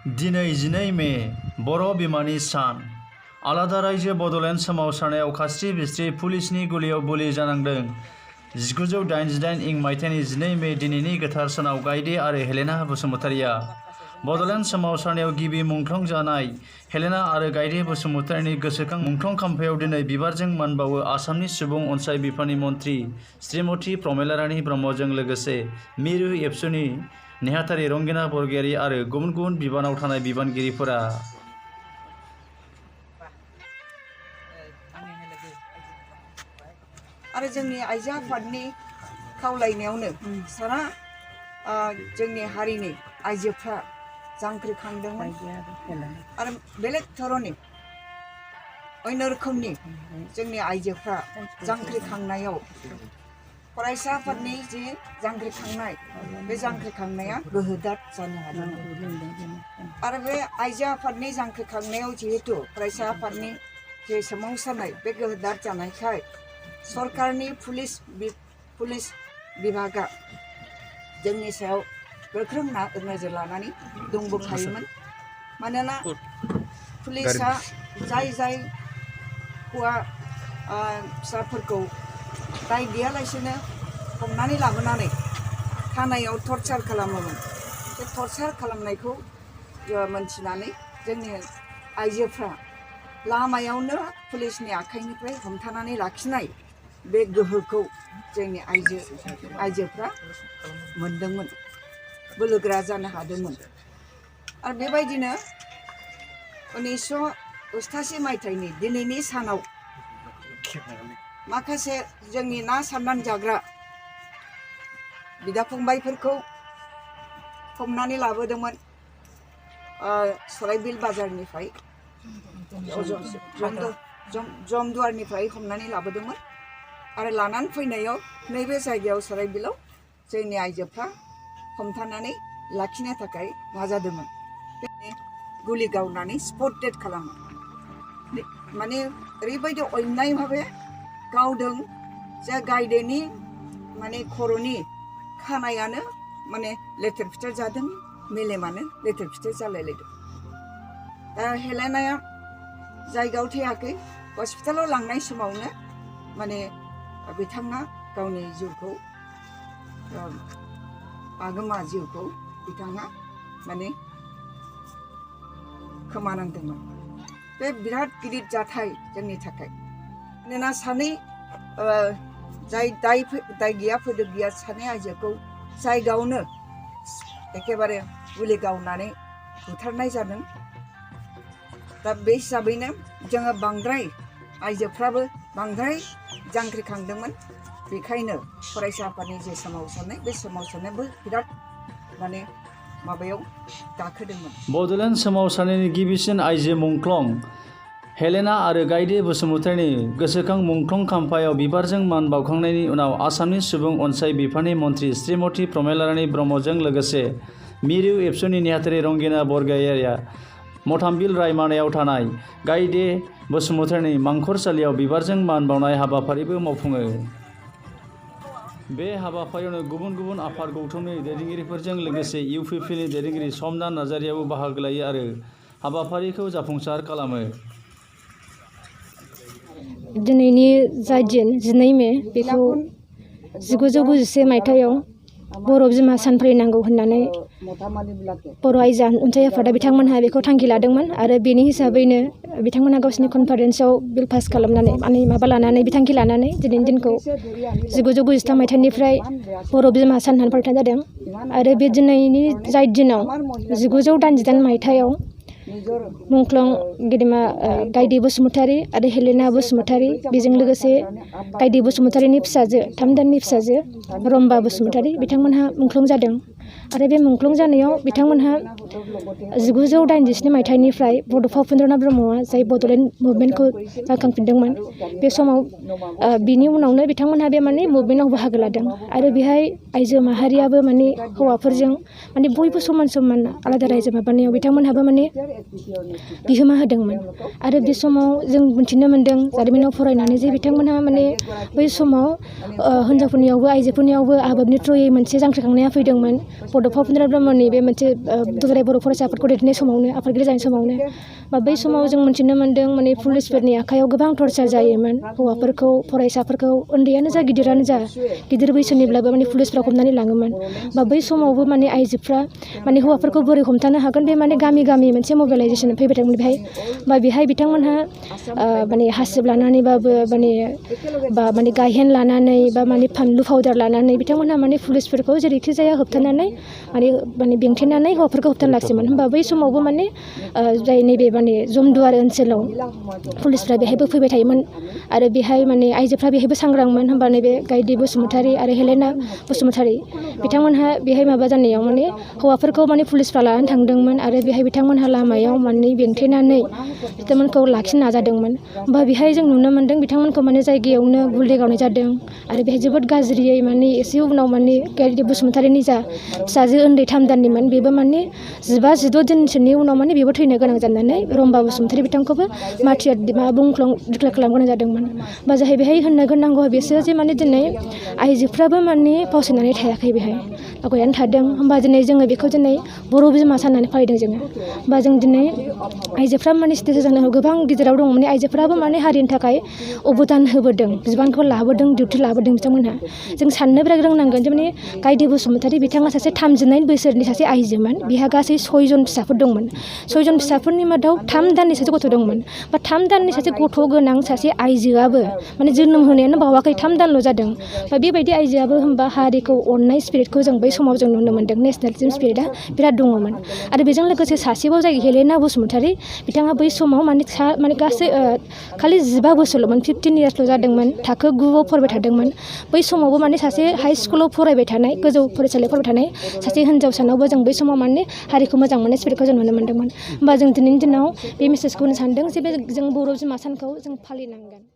दिनै 12 मे बर' बिमानि सान। आलादा रायजो बड'लेण्ड सोमावसारनायाव खास्रि बिस्रि पुलिसनि गुलियाव बुलि जानांदों। 1988 इं मायथाइनि 12 मे दिनैनि गोथार सानाव गायदे आरो हेलेना बसुमतारिया बड'लेण्ड सोमावसारनायाव गिबि मुंख्लं जानाय हेलेना आरो गायदे बसुमतारिनि गोसोखां मुंख्लं खाम्फायाव दिनै बिबारजों मान बावो आसामनि सुबुं अनसाय बिफाननि मन्थ्रि श्रीमती प्रमिला रानी ब्रह्मजों लोगोसे मिरु एबसुनि नेहाथारि रंगिना बरगयारी आरो गुबुन गुबुन बिबानाव थानाय बिबानगिरिफोरा। आरो जोंनि आइजो आफादनि खावलायनायावनो सारा जोंनि हारिनि आइजोफ्रा जांख्रिखांदोंमोन आरो बेलेग धरननि अन्य रोखोमनि जोंनि आइजोफ्रा जांख्रिखांनायाव फरायसा आफादनि जि जांख्रिखांनाय बे जांख्रिखांनाया गोहोदार जानो हादोंमोन। आरो बे आइजो आफादनि जांख्रिखांनायाव जिहेतु फरायसा आफादनि जे सोमावसारनाय बे गोहोदार जानायखाय सरकारनि पुलिस बिभागा जोंनि सायाव गोख्रों नोजोर लानानै दंबोखायोमोन। मानोना पुलिसा जाय हौवा फिसाफोरखौ दाय गैयालासेनो हमनानै लाबोनानै थानायाव टर्चार खालामोमोन। बे टर्चार खालामनायखौ मोनथिनानै जोंनि आइजोफ्रा लामायावनो पुलिसनि आखाइनिफ्राय हमथानानै लाखिनाय बे गोहोखौ जोंनि आइजोफ्रा मोनदोंमोन, बोलोगोरा जानो हादोंमोन। आरो बेबायदिनो 1988 मायथाइनि दिनैनि सानाव माखासे जोंनि ना सारनानै जाग्रा बिदा फंबायफोरखौ हमनानै लाबोदोंमोन सराइबिल बाजारनिफ्राय जमदुवारनिफ्राय हमनानै लाबोदोंमोन। आरो लानानै फैनायाव नैबे जायगायाव सराइबिलाव जोंनि आइजोफ्रा हमथानानै लाखिनो थाखाय नाजादोंमोन। गुलि गावनानै स्पट डेड खालामो। माने ओरैबायदि अन्याय भाबे गावदों जे गायदेनि माने खर'नि खानायानो माने लेथेर फिथेर जादों, मेलेमानो लेथेर फिथेर जालायलायदों। दा हेलेनाया जायगायाव थैयाखै, हस्पिटालाव लांनाय समावनो माने बिथाङा गावनि जिउखौ आगोमा जिउखौ बिथाङा माने खोमानांदोंमोन। बे बिराद गिदिर जाथाय जोंनि थाखाय। मानोना सानै जाय दाय गैया फोदों गैया सानै आइजोखौ जायगायावनो एखेबारे गुलि गावनानै बुथारनाय जादों। दा बे हिसाबैनो जोङो बांद्राय आइजोफ्राबो बांद्राय जांख्रिखांदोंमोन। बेखायनो फरायसा आफादनि जे सोमावसारनाय बे सोमावसारनायबो बिराद माने माबायाव गाखोदोंमोन। बड'लेण्ड सोमावसारनायनि गिबिसिन आइजो मुंख्लं हेलेना आरो गायदे बसुमतारिनि गोसोखां मुंख्लं खाम्फायाव बिबारजों मान बावखांनायनि उनाव आसामनि सुबुं अनसाय बिफाननि मन्थ्रि श्रीमती प्रमिला रानी ब्रह्मजों लोगोसे मिरु एबसुनि नेहाथारि रंगिना बरगयारिया मथामबिल रायमानायाव थानाय गायदे बसुमतारिनि मांखरसालियाव बिबारजों मान बावनाय हाबाफारिबो मावफुङो। बे हाबाफारियावनो गुबुन गुबुन आफाद गौथुमनि दैदेनगिरिफोरजों लोगोसे इउपिपिनि दैदेनगिरि समनाथ नार्जारियाबो बाहागो लायो आरो हाबाफारिखौ जाफुंसार खालामो। दिनैनि जाय दिन 12 मे बेखौ 1991 मायथाइयाव बर' बिमा सान फालिनांगौ होननानै बर' आइजो अनसाय आफादा बिथांमोनहा बेखौ थांखि लादोंमोन। आरो बेनि हिसाबैनो बिथांमोनहा गावसिनि कनफारेन्सआव बिल पास खालामनानै माने माबा लानानै बिथांखि लानानै दिनैनि दिनखौ 1993 मायथाइनिफ्राय बर' बिमा सान होननानै फालिनाय जादों। आरो बे दिनैनि जाय दिनाव 1988 मायथाइयाव मुंख्लं गेदेमा गायदे बसुमतारि आरो हेलेना बसुमतारि बेजों लोगोसे गायदे बसुमतारिनि फिसाजो 3 दाननि फिसाजो रम्बा बसुमतारि बिथांमोनहा मुंख्लं जादों। आरो बे मुंख्लं जानायाव बिथांमोनहा 1987 मायथाइनिफ्राय बड'फा उपेन्द्रनाथ ब्रह्मआ जाय बड'लेण्ड मुभमेन्टखौ जाखांफिनदोंमोन बे समाव बिनि उनावनो बिथांमोनहा बे माने मुभमेन्टआव बाहागो लादों। आरो बेहाय आइजो माहारियाबो माने हौवाफोरजों माने बयबो समान समान आलादा रायजो माबानायाव बिथांमोनहाबो माने बिहोमा होदोंमोन। आरो बे समाव जों मिथिनो मोन्दों जारिमिनाव फरायनानै जे बिथांमोनहा माने बै समाव हिन्जावफोरनियावबो आइजोफोरनियावबो आबादनि थ्रुयै मोनसे जांख्रिखांनाया फैदोंमोन। बड'फा उपेन्द्र ब्रह्मनि बे मोनसे दुलाराय बर' फरायसा आफादखौ दैदेननाय समावनो आफादगिरि जानाय समावनो बा बै समाव जों मोनथिनो मोन्दों माने पुलिसफोरनि आखायाव गोबां टर्चार जायोमोन हौवाफोरखौ फरायसाफोरखौ उन्दैयानो जा गिदिरानो जा गिदिर बैसोनिब्लाबो माने पुलिसफ्रा हमनानै लाङोमोन बा बै समावबो माने आइजोफ्रा माने हौवाफोरखौ बोरै हमथानो हागोन बे माने गामि गामि मोनसे मबिलाइजेसन फैबाय थादोंमोन बेहाय बिथांमोनहा माने हासिब लानानैबाबो माने गायहेन लानानै बा माने फानलु पाउडार लानानै बिथांमोनहा माने पुलिसफोरखौ जेरैखि जाया होबथानानै माने बेंथेनानै हौवाफोरखौ होबथानो लाखियोमोन होमबा बै समावबो माने जाय नैबे माने जमदुवार ओनसोलाव पुलिसफ्रा बेहायबो फैबाय थायोमोन आरो बेहाय माने आइजोफ्रा बेहायबो सांग्रांमोन होमबा नैबे गायदे बसुमतारी आरो हेलेना बसुमतारी बिथांमोनहा बेहाय माबा जानायाव माने हौवाफोरखौ माने पुलिसफ्रा लानानै थांदोंमोन आरो बेहाय बिथांमोनहा लामायाव माने बेंथेनानै बिथांमोनखौ लाखिनो नाजादोंमोन होमबा बेहाय जों नुनो मोन्दों बिथांमोनखौ माने जायगायावनो गुलि गावनाय जादों आरो बेहाय जोबोद गाज्रियै माने एसे उनाव माने गायदे बसुमतारीनि जा फिसाजो उन्दै 3 दाननिमोन बेबो माने 15-16 दिनसोनि उनाव माने बेबो थैनो गोनां जानानै रम्बा बसुमतारी बिथांखौबो मार्टियार बुंख्लं डिक्लेयार खालामनो गोनां जादोंमोन बा जाहै बेहाय होननो गोनांगौ बेसो जे माने दिनै आइजोफ्राबो माने फावसायनानै थायाखै बेहाय आवगायनानै थादों होमबा दिनै जोङो बेखौ दिनै बर' बिमा सान होननानै फालिदों जोङो बा जों दिनै आइजोफ्रा माने स्टेज जानायाव गोबां गिदिराव दं माने आइजोफ्राबो माने हारिनि थाखाय अबदान होबोदों बिबानखौ लाबोदों डिउटि लाबोदों बिथांमोनहा जों साननो बिराद रोंनांगोन जे माने गायदे बसुमतारी बिथाङा सासे 39 बोसोरनि सासे आइजोमोन बिहा गासै 6 जन फिसाफोर दंमोन 6 जन फिसाफोरनि मादाव 3 दाननि सासे गथ' दंमोन बा 3 दाननि सासे गथ' गोनां सासे आइजोआबो माने जोनोम होनायानो बावाखै 3 दानल' जादों बा बेबायदि आइजोआबो होमबा हारिखौ अननाय स्पिरिटखौ जों बै समाव जों नुनो मोन्दों नेसनेलिज्म स्पिरिटआ बिराद दङमोन आरो बेजों लोगोसे सासेबाव जाय हेलेना बसुमतारी बिथाङा बै समाव माने गासै खालि 15 बोसोरल'मोन 15 इयार्सल' जादोंमोन थाखो 9आव फरायबाय थादोंमोन बै समावबो माने सासे हाइ स्कुलाव फरायबाय थानाय गोजौ फरायसालियाव फरायबाय थानाय सासे हिन्जावसानावबो जों बै समाव माने हारिखौ मोजां मोननाय स्पिरिटखौ जों नुनो मोन्दोंमोन होमबा जों दिनैनि दिनाव बे मेसेजखौ होनो सानदों जे जों बर' बिमा सानखौ जों फालिनांगोन।